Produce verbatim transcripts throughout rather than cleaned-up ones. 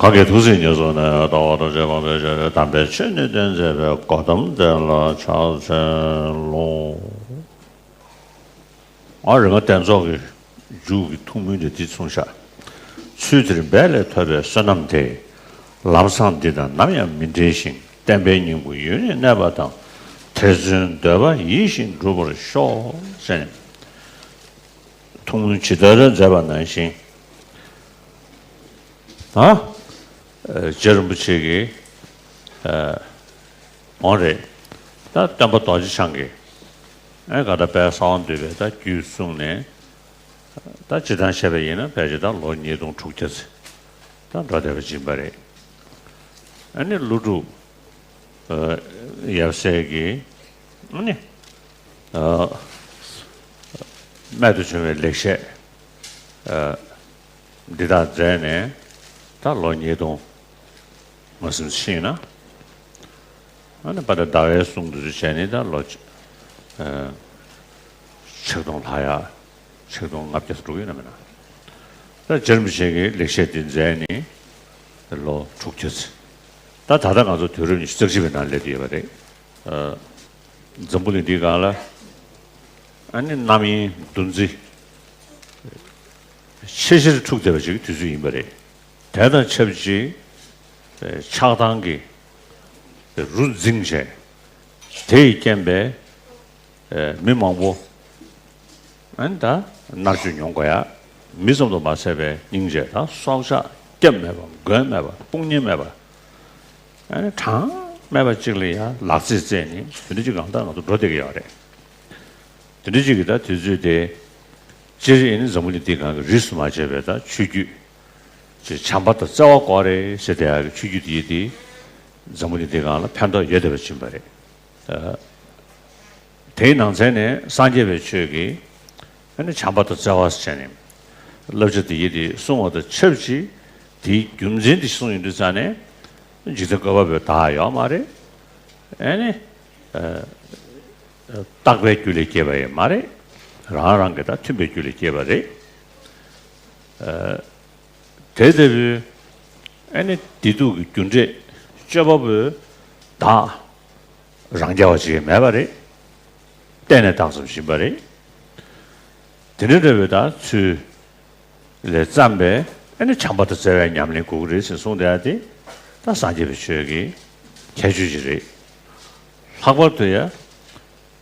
གང་གིས་ཐུགས་སྲས་ཉེར་བཟུང་ནས། ལྟ་བ་རྡོ་རྗེ་འཕགས་པའི་ཞབས་ནས། དམ་པའི་ཆོས་ནི་སྟོན་མཛད་པའི། གོ་ཏམ་དེ་ལ་ཕྱག་འཚལ་ལོ། ཨ་རིག་སྔགས་གཏེར་མཛོད་ཀྱི་མཇུག་གི་ཐུགས་སྨོན་དེ་འདི་གསུངས་ཤག་ཚུལ་དེར་འབད་ལས་ཐོབ་པའི་བསོད་ནམས་དེ། ལམ་བཟང་འདི་དང་ནམ་ཡང་མི་འབྲལ་ཞིང་། བསྟན་པའི་སྙིང་པོ་ཡུན་རིང་གནས་པ་དང་། དེར་བརྩོན་འདོད་པ་ཡིད་བཞིན་འགྲུབ་པར་ཤོག་ཟེར་ནས་ཐུགས་སྨོན་ཇི་ལྟར་མཛད་པ་ནང་བཞིན། ད། ཨ། རྗེ་རིན་པོ་ཆེ་གིས། ཨ། འོང་རེད། ད་སྟོན་པ་རྡོ་རྗེ་འཆང་གིས། ཨ། ག་ད་དཔལ་གསང་བ་འདུས་པའི་ད་རྒྱུད་གསུངས་ནས། ད་སྤྱིར་བཏང་བཤད་པ་ཡིན་ན་ཕལ་ཆེར་ད་ལོ་ཉིས་སྟོང་དྲུག་བརྒྱ་ཙམ་ད་འགྲོ་བསྡད་པ་ཅིག་ཡིན་པ་རེད། ཨ་ནི་ཀླུ་སྒྲུབ། ཨ། ཡབ་སྲས་ཀྱིས། ཨ་ནི། ཨ། རྨད་དུ་བྱུང་བའི་ལེགས་བཤད། ཨ། འདི་དག་མཛད་ནས་ད་ལོ་ཉིས་སྟོང་ངོ་ཟིན་ཕྱིན་ན། ཨ་ནི་དཔལ་ལྡན་ཟླ་བའི་གསུང་དུ་བྱས་ནས་ད་ལོ། ཨ། ཆིག་སྟོང་ལྷག་ཡ། ཆིག་སྟོང་ལྔ་བརྒྱ་དྲུག་ཡོད་ན་མེད་ན། ད་རྗེ་རིན་པོ་ཆེ་གིས་ལེགས་བཤད་འདི་མཛད་ནས་ལོ་དྲུག་ཅུ་ཙམ། ད་ད་ལྟ་ང་ཚོ་དུས་རབས་ཉི་ཤུ་རྩ་གཅིག་པའི་ནང་སླེབས་ཡོད་པ་རེད། ཨ། འཛམ་བུ་གླིང་འདིའི་སྒང་ལ། ཨ་ནི་རྣམ་གཡེང་འདུ་འཛི་ཆེས་ཆེར་འཁྲུགས་བསྡད་པ་ཅིག་གི་དུས་ཚོད་ཡིན་པ་རེད། དེ་དང་ཆབས་ཅིག་ཨ། ཆགས་སྡང་གི་རུ་འཛིངས་བྱས། དེ་ཡི་རྐྱེན་པས། ཨ། མི་མང་པོ། ཨ་ནི་ད་མནར་གཅོད་མྱོང་དགོས་ཡ། མི་ཙམ་དུ་མ་ཟད་པའི་སྙིང་རྗེ་དང་སྲོག་ཆགས་སྐྱབས་མེད་པ། མགོན་མེད་པ། དཔུང་གཉེན་མེད་པ། ཨ་ནི་གྲངས་མེད་པ་གཅིག་ལ་ཡ་ལག་རྩིས་རྩེས་ནས་དེ་འདྲ་ཅིག་གང་ལྟར་ང་ཚོ་འགྲོ་བསྡད་ཀྱི་ཡོད་རེད། དེ་འདྲ་ཅིག་གི་ད་དུས་ཚོད་དེ། སྤྱིར་ཨ་ནི་འཛམ་བུ་གླིང་འདིའི་སྒང་གི་རིས་སུ་མ་ཆད་པའི་ད་ཆོས་བརྒྱུད་ཅིག་བྱམས་པ་དང་བརྩེ་བ་དགོས་རེད་ཟེར་བསྡད་ཡ་གི་ཆོས་བརྒྱུད་དེ་ཡིན་དེ། འཛམ་བུ་གླིང་འདིའི་སྒང་ལ་ཕན་ཐོགས་ཡོད་བསྡད་པ་ཕྱིན་པ་རེད། ཨ། དེའི་ནང་ཚན་ནས་སངས་རྒྱས་པའི་ཆོས་ཀྱི། ཨ་ནི་བྱམས་པ་དང་བརྩེ་བ་ཟེར་ནས་བསླབ་བྱ་དེ་ཡི་དེ་གསུང་བ་དང་ཆབས་ཅིག་དེའི་རྒྱུ་མཚན་དེ་གསུང་ཡོང་དུས་ཙང་ནས། འཇིག་རྟེན་བཀོད་པ་པོའི་བདག་ཡོད་མ་རེད། ཨ་ནི། ཨ། རྟག་པའི་རྒྱུ་ལས་སྐྱེས་པ་ཡང་མ་རེད། རང་རང་གི་ད་མཐུན་པའི་རྒྱུ་ལས་སྐྱེས་པ་རེད། ཨ། དེ་ལྟ་བུའི། ཨ་ནི་བདེ་སྡུག་གི་རྒྱུ་འབྲས་སྤྱོད་པ་པོའི་བདག་རང་རྐྱ་བ་ཅིག་མེད་པ་རེད། གཏན་ནས་བདག་ཙམ་ཞིག་ཡིན་པ་རེད། དེ་འདྲ་འདྲ་བའི་ད་ཚུལ་ལས་བརྩམས་པའི་ཨ་ནི་བྱམས་པ་དང་བརྩེ་བའི་ཉམས་ལེན་དགོས་ཀྱི་རེད་ཟེར་གསུངས་བསྡད་ཡ་དེ། ད་སངས་རྒྱས་པའི་ཆོས་ཀྱི་ཁྱད་ཆོས་ཅིག་རེད། ལྷག་པར་དུ་ཡ།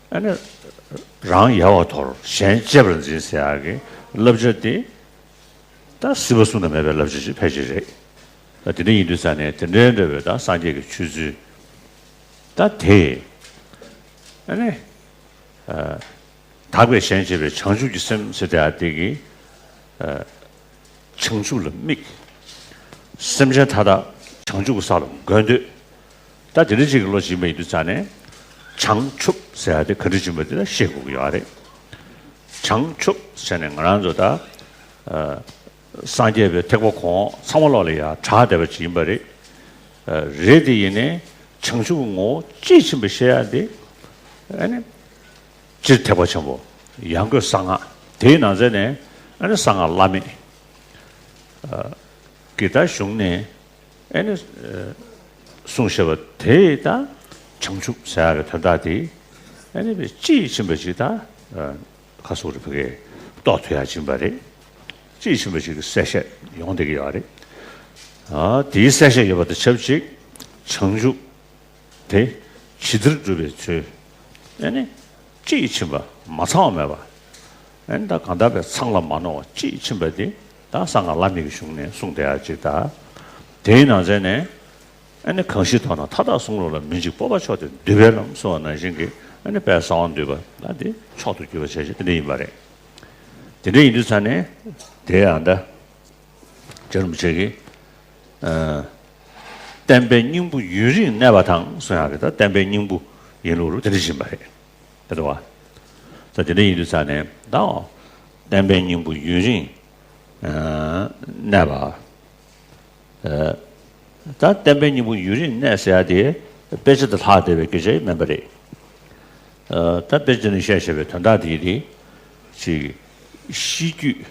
ཨ་ནི་རང་ཡལ་བར་དོར་གཞན་གཅེས་པར་འཛིན་ཟེར་ཡ་གི་བསླབ་བྱ་དེ། ད་སྲིད་པ་གསུམ་དུ་མེད་པའི་བསླབ་བྱ་ཞིག་ཕལ་ཆེར་རེད། ད་དེ་འདྲ་ཡིན་དུས་ཙང་ནས་དེ་འདྲའི་འདྲ་བའི་ད་སངས་རྒྱས་ཀྱི་ཆོས་ཚུལ། ད་དེ། ཨ་ནི། ཨ། དག་པས་གཞན་གཅེས་པའི་བྱང་ཆུབ་ཀྱི་སེམས་ཟེར་དེ་ཡ་དེ་གི། ཨ། བྱང་ཆུབ་ལ་དམིགས། སེམས་ཅན་མཐའ་དག་བྱང་ཆུབ་ཀྱི་ས་ལ་འགོད་འདོད། ད་དེ་འདྲ་ཅིག་གི་བློ་ཅིག་ཡིན་པ་ཡིན་དུས་ཙང་ནས། བྱང་ཆུབ་ཟེར་ཡ་དེ་ག་འདྲ་ཅིག་ཡིན་པ་དེ་ད་ཤེས་དགོས་ཀྱི་ཡོད་རེད། བྱང་ཆུབ་ཟེར་ནས་ང་རང་ཚོ་ད། ཨ། སངས་རྒྱས་པའི་ཐེག་པ་གོང་འོག་ཚང་མ་ལོག་ལ་ཡ་གྲགས་བསྡད་པ་ཅིག་ཡིན་པ་རེད། ཨ། རེད་དེ་ཡིན་ནའི་བྱང་ཆུབ་ཀྱི་ངོ་བོ་དཔྱིས་ཕྱིན་པ་ཤེས་ཡ་དེ། ཨ་ནི། སྤྱིར་ཐེག་པ་ཆེན་པོ། ཡང་སྒོས་གསང་སྔགས། དེའི་ནང་ཚན་ནས་ཨ་ནི་གསང་སྔགས་བླ་མེད། ཨ། ཀྱི་ད་གཞུང་ནས་ཨ་ནི། ཨ། གསུངས་བཞག་པ་དེ་ད་བྱང་ཆུབ་ཟེར་ཡ་གི་དོན་དག་དེ་ཨ་ནི་དཔྱིས་ཕྱིན་པ་ཞིག་ད། ཨ། ཁ་སོག་རེ་ཕ་གིར་རྟོགས་ཐུབ་ཡ་ཕྱིན་པ་རེད། དཔྱིས་ཕྱིན་པ་ཞིག་གི་གསལ་བཤད་ཡོང་བསྡད་ཀྱི་ཡོད་རེད། ཨ། དེའི་གསལ་བཤད་ཡོད་པ་དང་ཆབས་ཅིག་བྱང་ཆུབ་དེ་ཇི་ལྟར་སྒྲུབ་པའི་ཚུལ། ཨ་ནི་དཔྱིས་ཕྱིན་པ་མ་ཚང་བ་མེད་པ། ཨ་ནི་ད་གང་ལྟར་བའི་ཚང་ལ་མ་ནོར་བ་དཔྱིས་ཕྱིན་པ་དེ་ད་གསང་སྔགས་བླ་མེད་ཀྱི་གཞུང་ནས་གསུངས་བསྡད་ཡ་ཅིག་ད། དེའི་ནང་ཚན་ནས། ཨ་ནི་གང་ཞིག་མཐོང་ན་མཐའ་དག་གསུང་རབ་ལ། མི་འཇིགས་སྤོབས་པ་མཆོག་སྟེ་འདུས་པའི་ལམ་གསུངས་པ་ནང་བཞིན་གྱི་ཨ་ནི་དཔལ་གསང་བ་འདུས་པ་ལ་དེ་མཆོག་ཏུ་གྱུར་པ་བྱས་ཤིང་དེ་འདྲ་ཡིན་པ་རེད། དེ་འདྲ་ཡིན་དུས་ཙང་ནས་དེ་ཡང་ད་རྗེ་རིན་པོ་ཆེ་གིས། ཨ། བསྟན་པའི་སྙིང་པོ་ཡུན་རིང་གནས་པ་དང་གསུང་ཡག་གི་ད་བསྟན་པའི་སྙིང་པོ་ཡིན་ལུགས་རུ་དེ་འདྲ་ཡིན་པ་རེད། དེ་འདྲ་བ། ད་དེ་འདྲ་ཡིན་དུས་ཙང་ནས་ད་བསྟན་པའི་སྙིང་པོ་ཡུན་རིང་། ཨ། གནས་པ། ཨ། ད་བསྟན་པའི་སྙིང་པོ་ཡུན་རིང་གནས་ཟེར་ཡ་དེ་དཔེ་ཆ་དང་ལྷག་བསྡད་པའི་སྐད་ཆ་མིན་པ་རེད། ཨ། ད་དཔེ་ཆ་ནས་བཤད་བཤད་པའི་དོན་དག་དེ་རེད། ཅིག་གཤིས་རྒྱུད་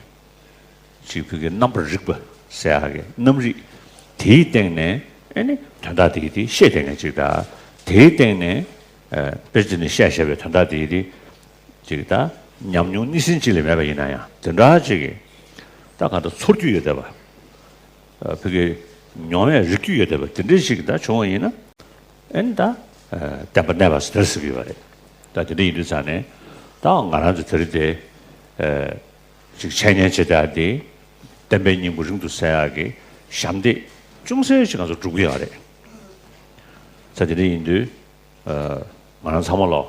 ཅིག་བོད་ཀྱི་རྣམ་པར་རིག་པ་ཟེར་ཡ་གི་རྣམ་རིག་ དེའི་སྟེང་ནས་ཨེ་ནི་དོན་དག་དེ་ཡི་དེ་ཤེས་བསྡད་མཁན་ཅིག་དང་། དེའི་སྟེང་ནས་ཨ་དཔེ་ཅིག་ནས་བཤད་བཞག་པའི་དོན་དག་དེ་ཡི་དེ་ཅིག་ད་ཉམས་མྱོང་སྣེ་ཟིན་ཅིག་ལས་མེད་པ་ཡིན་ན་ཡང་དེ་འདྲ་ཅིག་གི་ད་གང་ལྟར་ཚོར་རྒྱུ་ཡོད་བསྡད་པ། ཨ་ཕ་གི་མྱོང་བས་རིག་རྒྱུ་ཡོད་བསྡད་པ་དེ་འདྲ་ཞིག་ད་བྱུང་བ་ཡིན་ན། ཨེ་ནི་ད་ཨ་བསྟན་པ་གནས་པ་ཟེར་ཟེར་གི་ཡོད་རེད། ད་དེ་འདྲ་ཡིན་དུས་ཙང་ནས་ད་ང་རང་ཚོ་དེ་རིང་དེ་ཨ་ཅིག་འཆད་ཉན་བྱེད་ཡག་དེ་བསྟན་པའི་སྙིང་པོ་རིང་དུ་གསལ་ཡག་གི་ཞབས་འདེགས་ཅུང་ཟད་ཅིག་ང་ཚོ་སྒྲུབ་གི་ཡོད་རེད། ད་དེ་འདྲ་ཡིན་དུས་ཨ་ང་རང་ཚང་མ་ལོ་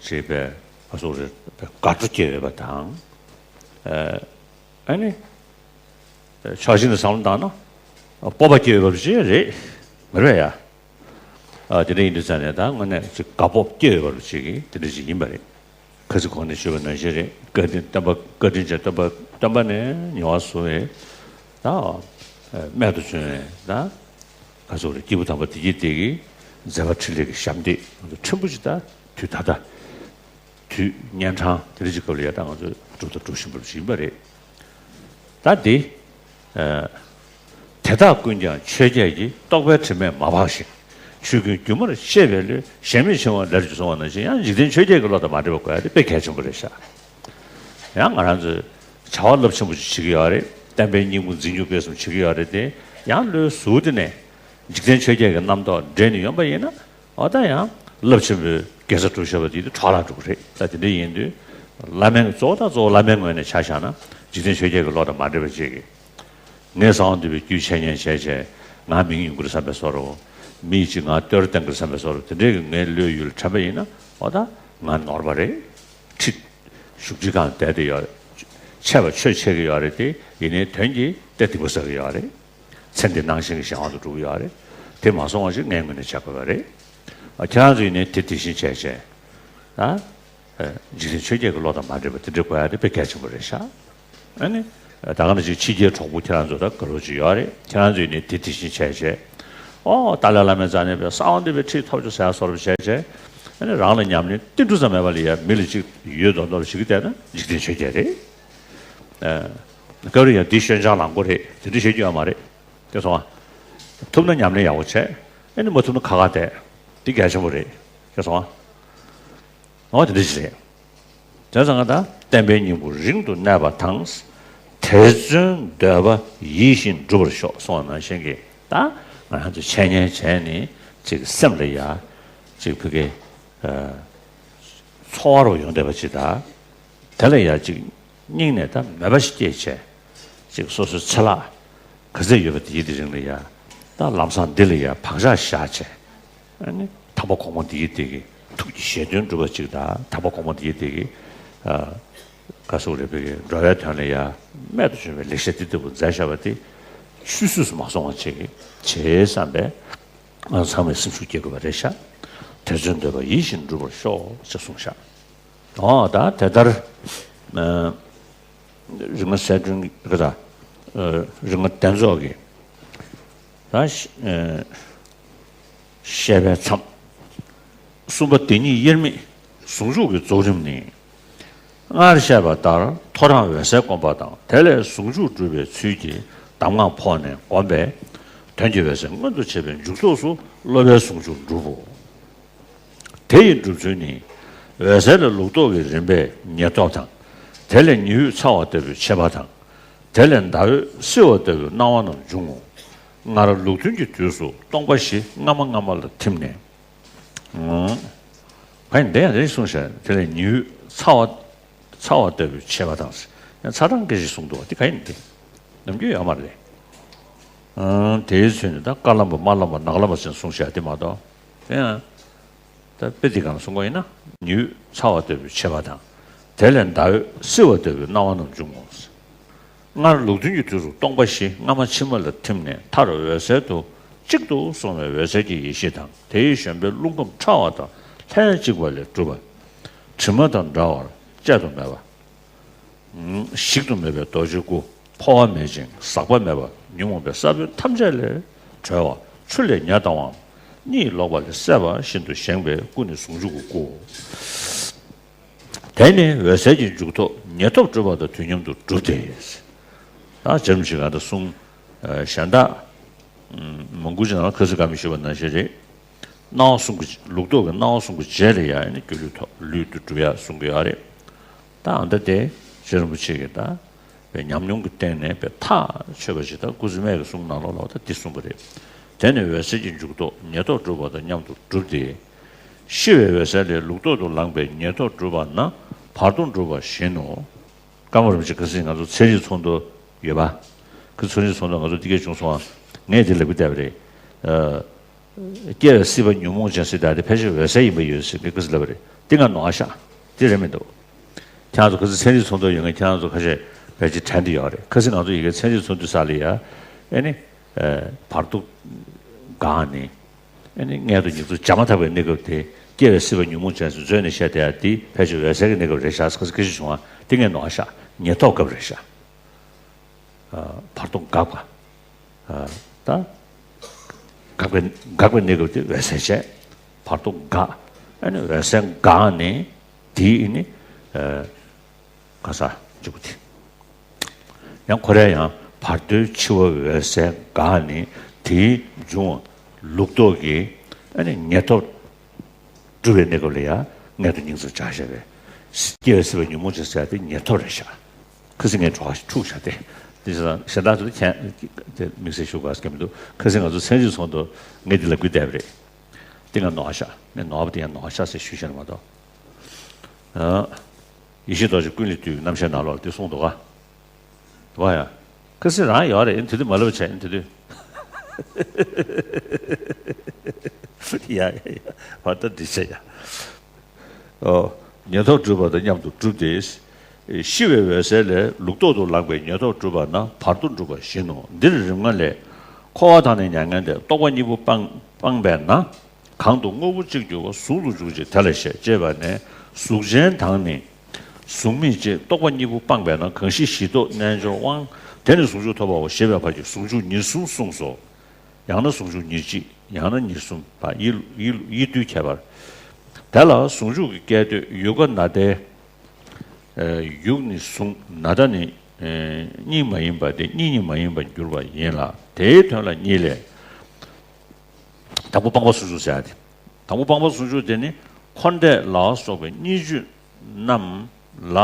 ཅིག་པའི་ཨ་སོགས་རེད་པའི་དགའ་སྤྲོ་སྐྱེ་ཡོད་པ་དང་། ཨ་ཨ་ནི་ཕྱོགས་གཅིག་ནས་བསམ་བློ་བཏང་ན་སྤོབས་པ་སྐྱེ་ཡོད་པ་ཅིག་རེད། མ་རེད་ཡ། ཨ་དེ་འདྲ་ཡིན་དུས་ཙང་ནས་ད་དངོས་གནས་ཅིག་དགའ་སྤོབས་སྐྱེ་ཡོད་པ་ཅིག་གི་དེ་འདྲ་ཅིག་ཡིན་པ་རེད། ཁ་སང་གོང་ནས་ཞུས་པ་ནང་བཞིན་རེད། བཀའ་དྲིན་བསྟན་པ་བཀའ་དྲིན་ཅན་བསྟན་པ་བསྟན་པ་ནས་ཉེ་བར་བཟུང་བའི་ད་རྨད་དུ་བྱུང་བའི་ད་ག་ཚོད་རེད། སྐྱེས་བུ་དམ་པ་བདེ་སྐྱིད་དེ་གི་མཛད་པ་འཕྲིན་ལས་ཀྱི་ཞབས་འདེགས་ང་ཚོ་ཕྲན་བུ་ཅིག་ད་དུས་ད་ལྟ་དུས་གཉན་འཕྲང་དེ་འདྲ་ཅིག་སྐབས་ལ་ཡ་ད་ང་ཚོས་སྒྲུབ་དང་སྒྲུབ་བཞིན་པ་ཞིག་ཡིན་པ་རེད། ད་འདི། ཨ་དེ་དག་ཀུན་ཀྱང་ཆོས་བརྒྱད་ཀྱི། རྟོག་པའི་དྲི་མས་མ་སྦགས་ཤིང་། ཆོས་ཀུན་སྒྱུ་མར་ཤེས་པའི་བློས། ཞེན་མེད་འཆིང་བ་ལས་ཀྱང་བསྲུང་བ་ནང་བཞིན། ཡང་འཇིག་རྟེན་ཆོས་བརྒྱད་ཀྱི་བློ་དང་མ་འདྲེས་པ་དགོས་ཡ་དེ་དཔེ་གལ་ཆེན་པོ་རེད་ཤག། ཡང་ང་རང་ཚོས་བྱ་བ་རླབས་ཆེན་པོ་ཞིག་བྱེད་ཀྱི་ཡོད་རེད། བསྟན་པའི་སྙིང་པོ་འཛིན་སྐྱོང་སྤེལ་གསུམ་བྱེད་ཀྱི་ཡོད་རེད་དེ། ཡང་བློའི་ཟུར་དེ་ནས་འཇིག་རྟེན་ཆོས་བརྒྱད་ཀྱི་རྣམ་རྟོག་འདྲེས་ནས་ཡོང་པ་ཡིན་ན། འོ་ད་ཡང་རླབས་ཆེན་པོའི་དགེ་རྩ་སྒྲུབ་བཞག་པ་དེ་འཕྲོ་བརླག་འགྲོ་གི་རེད། ད་དེ་འདྲ་ཡིན་དུས་བླ་མའི་གཙོ་བོ་དང་གཙོ་བོ་བླ་མའི་ངོས་ནས་ཆ་བཞག་ན་འཇིག་རྟེན་ཆོས་བརྒྱད་ཀྱི་བློ་དང་མ་འདྲེས་པ་ཅིག་གིས། ངས་གསང་བ་འདུས་པའི་རྒྱུད་འཆད་ཉན་བྱས་བྱས་ང་མིང་ཡོང་གི་རེད་བསམ་པའི་བཟོ་འདྲ། མི་ཡིས་ཅིག་ང་བསྟོད་ར་བཏང་གི་རེད་བསམ་པའི་བཟོ་འདྲ། དེ་འདྲའི་གི་ངའི་བློའི་ཡུལ་དྲན་པ་ཡིན་ན། འོ་ད་ང་ནོར་བ་རེད། ཁྲིད། བཞུགས་ཁྲི་སྒང་བསྡད་དེ་ཡོད་རེད། ཆད་པ་ཆོད་ཆད་ཀྱི་ཡོད་རེད་དེ། ཡིན་ནའི་དོན་གྱིས་དེ་སྡིག་པ་བསགས་ཀྱི་ཡོད་རེད། ཚེ་འདི་སྣང་ཞེན་གྱི་གཞན་དབང་དུ་འགྲོ་གི་ཡོད་རེད། དེ་མ་སོང་བ་ཞིག་ངའི་ངོས་ནས་བྱ་དགོས་པ་རེད། ཨ་ཁྱེད་རང་ཚོ་ཡིན་ནའི་དེ་དེ་བཞིན་བྱས་བྱས། ཨ། ཨ་འཇིག་རྟེན་ཆོས་བརྒྱད་ཀྱི་བློ་དང་མ་འདྲེས་པ་དེ་འདྲ་དགོས་ཡ་དེ་དཔེ་གལ་ཆེན་པོ་རེད་ཤག། ཨ་ནི། ད་ག་ནང་བཞིན་ཕྱི་རྒྱལ་གྲོགས་པོ་ཁྱེད་རང་ཚོ་ད་དགའ་རབ་ཅིག་ཡོད་རེད། ཁྱེད་རང་ཚོ་ཡིན་ནའི་དེ་དེ་བཞིན་བྱས་བྱས། ཨོ་ཏཱ་ལའི་བླ་མའི་རྩ་ནས་པའི་གསང་བ་འདུས་པའི་ཁྲིད་ཐོབ་བྱུང་ཟེར་ཡ་བཟོ་འདྲ་བྱས་བྱས། ཨ་ནི་རང་ལ་ཉམས་ལེན་ཏིལ་འབྲུ་ཙམ་མེད་པ་ལ་ཡ་མི་ལ་ཅིག་ཡོད་མདོག་མདོག་ཞིག་བསྡད་ན་འཇིག་རྟེན་ཆོས་བརྒྱད་རེད། ཨ། སྐབས་རེ་ཡང་འདི་ཤོན་ཅང་ལང་གོ་རེད། དེ་འདྲ་བཤད་རྒྱུ་ཡོད་མ་རེད། དེ་སོང་ཨ། ཐུབ་ན་ཉམས་ལེན་ཡག་པོ་བྱས། ཨ་ནི་མ་ཐུབ་ན་ཁ་ཁ་བསྡད། འདི་གལ་ཆེན་པོ་རེད། དེ་སོང་ཨ། འོ་དེ་འདྲ་ཞིག་རེད། དེ་ཙང་ང་ད་བསྟན་པའི་སྙིང་པོ་རིང་དུ་གནས་པ་དང་། དེར་བརྩོན་འདོད་པ་ཡིད་བཞིན་འགྲུབ་པར་ཤོག་གསུངས་པ་ནང་བཞིན་གྱི། ད་ང་རང་ཚོ་འཆད་ཉན་བྱས་ནས་ཅིག་སེམས་ལ་ཡ་ཅིག་ཕ་གི་ཨ་ཚོར་བ་རུ་ཡོང་བསྡད་པ་ཅིག་དང་། དེ་ལ་ཡ་ཅིག་སྙིང་ནས་ད་མོས་པ་ཞིག་སྐྱེས་བྱས། ཅིག་སོ་སོའི་ཚེ་ལྷག་ག་ཚད་ཡོད་པ་དེ་ཡིད་དེ་རིང་ལ་ཡ། ད་ལམ་སང་འདི་ལ་ཡ་བག་ཆགས་བཞག་བྱས། ཨ་ནི་དམ་པ་གོང་མ་འདི་ཡི་སྟེང་གི་ཐུགས་ཀྱི་བཞེད་དོན་སྒྲུབ་པ་ཅིག་དང་། དམ་པ་གོང་མ་འདི་ཡི་སྟེང་གི་ཨ་ག་ཟེར་དགོས་རེད། ཕ་གི་འགྲོ་བའི་དོན་ལ་ཡ་རྨད་དུ་བྱུང་བའི་ལེགས་བཤད་འདི་ལྟ་བུ་མཛད་བཞག་པ་དེ་ཆུད་ཟོས་སུ་མ་སོང་བ་ཅིག་གི་བྱེད་བསམ་པའི་ང་ཚང་མས་སེམས་ཤུགས་སྐྱེད་དགོས་པ་རེད་ཤག། དེར་བརྩོན་འདོད་པ་ཡིད་བཞིན་འགྲུབ་པར་ཤོག་ཅེས་གསུངས་ཤག། འོ་ད་དེ་ལྟར་ཨ་རིག་མ་གསལ་སྒྲོན་གྱི་ད་ཨ་རིག་མ་གདན་རྫོགས་ཀྱི་ད་ཨ་བཤད་པའི་མཚམས། གསུམ་པ་བདེན་གཉིས་དབྱེར་མེད་ཟུང་འཇུག་གི་རྫོགས་རིམ་ནི། སྔར་བཤད་པ་ལྟར་ཐོ་རངས་འོད་གསལ་བསྒོམ་པ་དང་། དེ་ལས་ཟུང་འཇུག་སྒྲུབ་པའི་ཚུལ་གྱིས་གདམས་ངག་ཕོག་ནས་བསྒོམས་པས། དོན་གྱི་འོད་གསལ་མངོན་དུ་བྱེད་པའི་མཇུག་ཐོགས་སུ་སློབ་པའི་ཟུང་འཇུག་འགྲུབ་བོ། དེ་ཡི་སྒྲུབ་ཚུལ་ནི། འོད་གསལ་ལས་ལུགས་ལྡོག་གི་རིམ་པས་ཉེར་ཐོབ་དང་། དེ་ལས་ཉི་འོད་ཚ་བ་ལྟ་བུའི་མཆེད་པ་དང་། དེ་ལས་ཟླ་འོད་བསིལ་བ་ལྟ་བུའི་སྣང་བ་རྣམས་འབྱུང་ངོ་། སྔར་ལུགས་མཐུན་གྱི་དུས་སུ་སྟོང་པ་བཞི་སྔ་མ་སྔ་མ་ལ་ཐིམ་ནས། ཨང་། ག་ཡིན་འདི་ཡང་རེ་གསུངས་ཤག། དེ་ལས་ཉི་འོད་ཚ་བ། ཚ་བ་ལྟ་བུའི་མཆེད་པ་དང་། ཡང་ཚ་གྲང་སྐད་ཅིག་གསུངས་འདུག་བ། འདི་ག་ཡིན་འདི། ནམ་རྒྱུན་ཡོད་མ་རེད། ཨང་། དེའི་ཚུལ་ནི་ད་དཀར་ལམ་པ་དམར་ལམ་པ་ནག་ལམ་པ་ཟེར་གསུངས་ཤག། འདི་མ་གཏོགས། དེ་ཡང་། ད་དཔེ་འདི་གང་གསུང་གི་ཡིན་ན། ཉི་འོད་ཚ་བ་ལྟ་བུའི་མཆེད་པ་དང་། དེ་ལས་ཟླ་འོད་བསིལ་བ་ལྟ་བུའི་སྣང་བ་རྣམས་འབྱུང་ངོ་། སྔར་ལུགས་མཐུན་གྱི་དུས་སུ་སྟོང་པ་བཞི་སྔ་མ་ཕྱི་མ་ལ་ཐིམ་ནས། མཐར་འོད་གསལ་དུ་གཅིག་ཏུ་སོང་བའི་འོད་གསལ་གྱི་ཡེ་ཤེས་དང་། དེ་ཡི་བཞོན་པའི་རླུང་ཁམས་ཕྲ་བ་དང་ལྷན་ཅིག་པ་ལས་གྲུབ་པ། དྲི་མ་དང་འདྲ་བར་བཅད་དུ་མེད་པ། ཞིག་ཏུ་མེད་པའི་རྡོ་རྗེའི་སྐུ། འཕོ་བ་མེད་ཅིང་ཟག་པ་མེད་པ། ཉོན་མོངས་པའི་ས་བོན་ཐམས་ཅད་ལས་གྲོལ་བ། ཆུ་ལས་ཉ་ལྡང་བའམ་གཉིད་ལོག་པ་ལས་སད་པ་བཞིན་དུ་བཞེངས་པའི་སྐུ་ནི་ཟུང་འཇུག་གི་སྐུའོ། དེ་ནི་འོད་གསལ་གྱི་མཇུག་ཐོགས་ཉེར་ཐོབ་སྒྲུབ་པ་དང་དུས་མཉམ་དུ་གྲུབ་སྟེ། ད་སྦྱར་བྱེད་ག་ད་གསུང་གཞན་དག་ མང་པོ་ཅིག་ནང་ལ་ཁ་སང་ཀ་མི་ཞུས་པ་ནང་བཞིན་རེད། སྣང་བ་གསུམ་གྱི་ལུགས་ལྡོག་གི་སྣང་བ་གསུམ་གྱི་རྗེས་ལ་ཡང་ནི་སྒྱུ་ལུས་ཐོབ་ལུས་དུ་གྲུབ་ཡ་གསུང་གི་ཡོད་རེད། ད་ཨ་མདའ་དེ་རྗེ་རིན་པོ་ཆེ་གིས་ད་པའི་ཉམས་མྱོང་གི་སྟེང་ནས་པའི་ཐག་ཆོད་པ་ཞིག་ད་སྐུ་ཚེ་སྨད་ཀྱི་གསུང་ནང་ལོགས་ལ་ད་འདི་གསུངས་པ་རེད། དེ་ནི་འོད་གསལ་གྱི་འཇུག་ལྡོག་ཉེར་ཐོབ་གྲུབ་པ་དང་མཉམ་དུ་གྲུབ་སྟེ། ཤི་བའི་འོད་གསལ་ལས་ལུགས་ལྡོག་ཏུ་ལངས་པའི་ཉེར་ཐོབ་གྲུབ་པ་ན་བར་དོ་འགྲུབ་པ་བཞིན་ནོ། ཀརྨ་རིན་པོ་ཆེ་ཁ་སང་ང་ཚོ་ཚན་རིག་ཚོགས་འདུ་ཡོད་པ། ཁོ་ཚན་རིག་ཚོགས་འདུ་ང་ཚོ་འདི་གས་བྱུང་སོང་ཨ། ངས་འདི་ལབ་གི་བསྡད་པ་རེད། ཨ། སྐྱེ་བའི་སྲིད་པ་ཉོན་མོངས་ཅན་ཟེར་ད་དེ་ཕལ་ཆེར་འོད་གསལ་ཡིན་པ་ཡོད་ཟེར་གི་ཁ་སང་ལབ་པ་རེད། འདི་ང་ནོར་ཤག་འདི་རེད་མི་འདུག་ཁྱེད་རང་ཚོ་ཁ་སང་ཚན་རིག་ཚོགས་འདུ་ཡོད་མཁན་ཁྱེད་རང་ཚོ་ཁ་ཤས་ཕལ་ཆེར་དྲན་འདི་ཡོད་རེད། ཁ་སང་ང་ཚོ་ཡི་གེ་ཚན་རིག་ཚོགས་འདུ་ས་ལ་ཡ། ཨེ་ནི། ཨ། བར་དོ་འགག་ནས། ཨེ་ནི་མངལ་དུ་ཉིང་ཚུལ་བྱ་མ་ཐག་པའི་གནས་སྐབས་དེ་སྐྱེ་བའི་སྲིད་པ་ཉོན་མོངས་ཅན་ཟེར་མཛོད་ནས་བཤད་དེ་ཡ་འདི་ཕལ་ཆེར་འོད་གསལ་གྱི་གནས་སྐབས་རེད་ཤག་ཟེར་ཁ་སང་སྐད་ཆ་བྱུང་བ་འདི་ངས་ནོར་ཤག་ཉེར་ཐོབ་སྐབས་རེད་ཤག་ཨ། བར་དོ་འགག་པ། ཨ། ད། འགག་པའི་འགག་པའི་གནས་སྐབས་དེ་འོད་གསལ་བྱས། བར་དོ་འགག་ཨ་ནི་འོད་གསལ་འགག་ནས་དེ་ཨེ་ནི། ཨ། ག་ས་འཇུག་པ་དེ། ཡང་ཁོ་རའི་ཡང་བར་དོའི་འཆི་བ་འོད་གསལ་འགག་ནས་དེའི་འབྱུང་བ་ལུགས་ལྡོག་གི་ཨ་ནི་ཉེར་ཐོབ་གྲུབ་པའི་གནས་སྐབས་ལ་ཡང་མངལ་དུ་ཉིང་ཚུལ་བྱ་བྱས་པས། སྐྱེ་བའི་སྲིད་པ་ཉོན་མོངས་ཅན་ཟེར་ཡ་དེ་ཉེར་ཐོབ་རེད་ཤག་ཁ་སང་ངས་གྲོགས་འཁྲུག་བྱ་སྟེ། དེ་ཞེ་དྲག་ཚོ་མཁྱེན་དེ་དམིགས་བསལ་ཞུ་དགོས་ཀྱི་མི་འདུག་ཁ་སང་ང་ཚོ་ཚན་རིག་ཚོགས་འདུ་ངས་འདི་ལབ་གི་བསྡད་པ་རེད། དེ་ང་ནོར་ཤག་ངས་ནོར་བ་དེ་ཡང་ནོར་ཤག་ཟེར་ཞུས་བྱས་ནས་མ་གཏོགས། ཨ། ཡེ་ཤེས་རྡོ་རྗེ་ཀུན་ལས་བཏུས་རྣམ་བཤད་ནང་ལོགས་དེ་གསུངས་འདུག་ག་བ་ཡ། ཁ་སང་རང་ཡོད་རེད། དེ་དུས་མ་ལབ་བྱས་དེ་དུས། ཡ་ཡ་ཡ། བར་ད་འདི་བྱས་ཡ། ཨོ། ཉེར་ཐོབ་གྲུབ་པ་དང་མཉམ་དུ་གྲུབ་སྟེ། ཤི་བའི་འོད་གསལ་ལས་ལུགས་ལྡོག་ཏུ་ལངས་པའི་ཉེར་ཐོབ་གྲུབ་པ་ན་བར་དོ་འགྲུབ་པ་བཞིན་ནོ། འདིར་རིམ་ལྔ་ལས། འཁོར་བ་དང་ནི་མྱ་ངན་འདས། རྟོག་པ་གཉིས་པོ་སྤངས་སྤངས་པས་ན། གང་དུ་དངོས་པོ་གཅིག་གྱུར་པ། གཟུགས་སུ་འཇུག་ཅིང་དེ་ལ་ཤེས། ཅེས་པ་ནས། གཟུགས་ཅན་དང་ནི་གཟུགས་མེད་ཅེས་རྟོག་པ་གཉིས་པོ་སྤངས་པས་ན་གང་ཞིག་གཞི་ལྡོག་རྣལ་འབྱོར་དབང་། དེ་ནི་ཟུང་འཇུག་ཐོབ་པའོ་ཞེས་པའི་བར་གྱི་ཟུང་འཇུག་ཉེར་གསུམ་གསུངས་སོ། ཡང་ན་ཟུང་འཇུག་ཉེར་གཅིག་ཡང་ན་ཉེར་གསུམ་པ་ཡིད་ཡིད་ཡིད་རྟོན་ཁྱད་པར། དེ་ལ་ཟུང་འཇུག་གི་སྐད་དོད་ཡུ་ག་ན་དའི། ཨ། ཡུག་ནི་གཟུང་ན་ད་ནི། ཨ། གཉིས་མ་ཡིན་པ་སྟེ་གཉིས་གཉིས་མ་ཡིན་པར་འགྱུར་བ་ཡིན་ལ། དེའི་དོན་ལ་གཉིས་ལས། དང་པོ་སྤངས་པ་ཟུང་འཇུག་ཟེར་ཡ་དེ། དང་པོ་སྤངས་པ་ཟུང་འཇུག་དེ་ནི་འཁོར་འདས་ལ་སོགས་པའི་གཉིས་བརྗོད་རྣམས་ལ་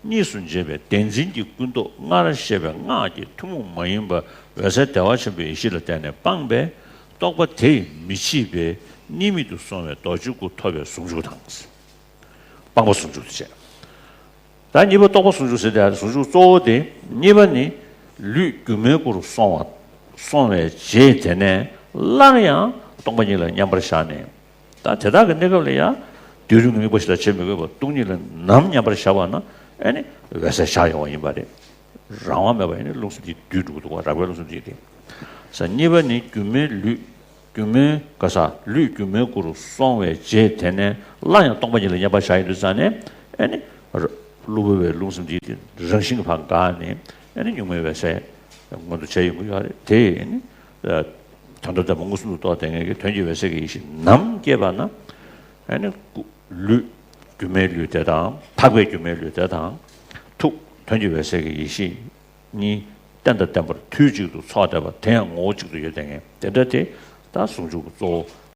གཉིས་སུ་འབྱེད་པའི་བདེན་འཛིན་གྱི་ཀུན་རྟོག་སྔར་བཤད་པའི་སྔགས་ཀྱི་ཐུན་མོང་མ་ཡིན་པ་འོད་གསལ་བདེ་བ་ཆེན་པོའི་ཡེ་ཤེས་ལ་བརྟེན་ནས་སྤངས་པས་རྟོག་པ་དེས་མི་ཕྱིད་པའི་གཉིས་མེད་དུ་སོང་བའི་རྡོ་རྗེ་སྐུ་ཐོབ་པའི་ཟུང་འཇུག་དང་། སྤངས་པ་ཟུང་འཇུག་ཏུ་བྱས། ད་གཉིས་པ་རྟོག་པ་ཟུང་འཇུག་ཟེར་ཏེ་ཟུང་འཇུག་གཙོ་བོ་དེ་གཉིས་པ་ནི་ལུས་སྒྱུ་མའི་སྐུ་རུ་སོང་བ་སོང་བའི་རྗེས་དེ་ནས་སླར་ཡང་སྟོང་པ་ཉིད་ལ་མཉམ་པར་བཞག་ནས། ད་དེ་དག་གི་གནས་སྐབས་ལ་ཡང་སྡོད་རུང་དམིགས་པ་ཞིག་ལ་བྱེད་མི་དགོས་པར་སྟོང་ཉིད་ལ་ནམ་མཉམ་པར་བཞག་པ་ན་ཨ་ནི་འོད་གསལ་ཤར་ཡོང་བ་ཡིན་པ་རེད། རང་དབང་མེད་པ་ཡིན་ན་རླུང་སེམས་དེ་སྡུད་འགྲོ་གི་འདུག་བ། རགས་པའི་རླུང་སེམས་དེ་དེ། ས་གཉིས་པ་ནི་སྒྱུ་མའི་ལུས། སྒྱུ་མའི་ག་ས་ལུས་སྒྱུ་མའི་སྐུ་རུ་སོང་བའི་རྗེས་དེ་ནས་སླར་ཡང་སྟོང་པ་ཉིད་ལ་མཉམ་པར་བཞག་ཡོང་དུས་ཙང་ནས་ཨ་ནི་ར་གློ་བུར་བའི་རླུང་སེམས་འདི་རང་བཞིན་གྱིས་ཕར་འགག་ནས་ཨ་ནི་གཉུག་མའི་འོད་གསལ་མངོན་དུ་བྱས་ཡོང་གི་ཡོད་རེད་དེ། ཨ་ནི་དོན་དམ་དམ་པ་མངོན་སུམ་དུ་རྟོགས་བསྡད་མཁན་གྱི་དོན་གྱི་འོད་གསལ་གྱི་ཡེ་ཤེས་ནམ་སྐྱེས་པ་ན་ཨ་ནི་སྐུ་ལུས་སྒྱུ་མའི་ལུས་དེ་དང་ཐག་པའི་སྒྱུ་མའི་ལུས་དེ་དང་ཐུགས་དོན་གྱི་འོད་གསལ་གྱི་ཡེ་ཤེས། གཉིས་རྟེན་དང་བརྟེན་པར་དུས་གཅིག་ཏུ་ཚོགས་བསྡད་པ་དེ་ཡང་ངོ་བོ་གཅིག་ཏུ་ཡོད་བསྡད་མཁན་དེ་འདྲ་དེ་ད་ཟུང་འཇུག་གི་གཙོ་བོ་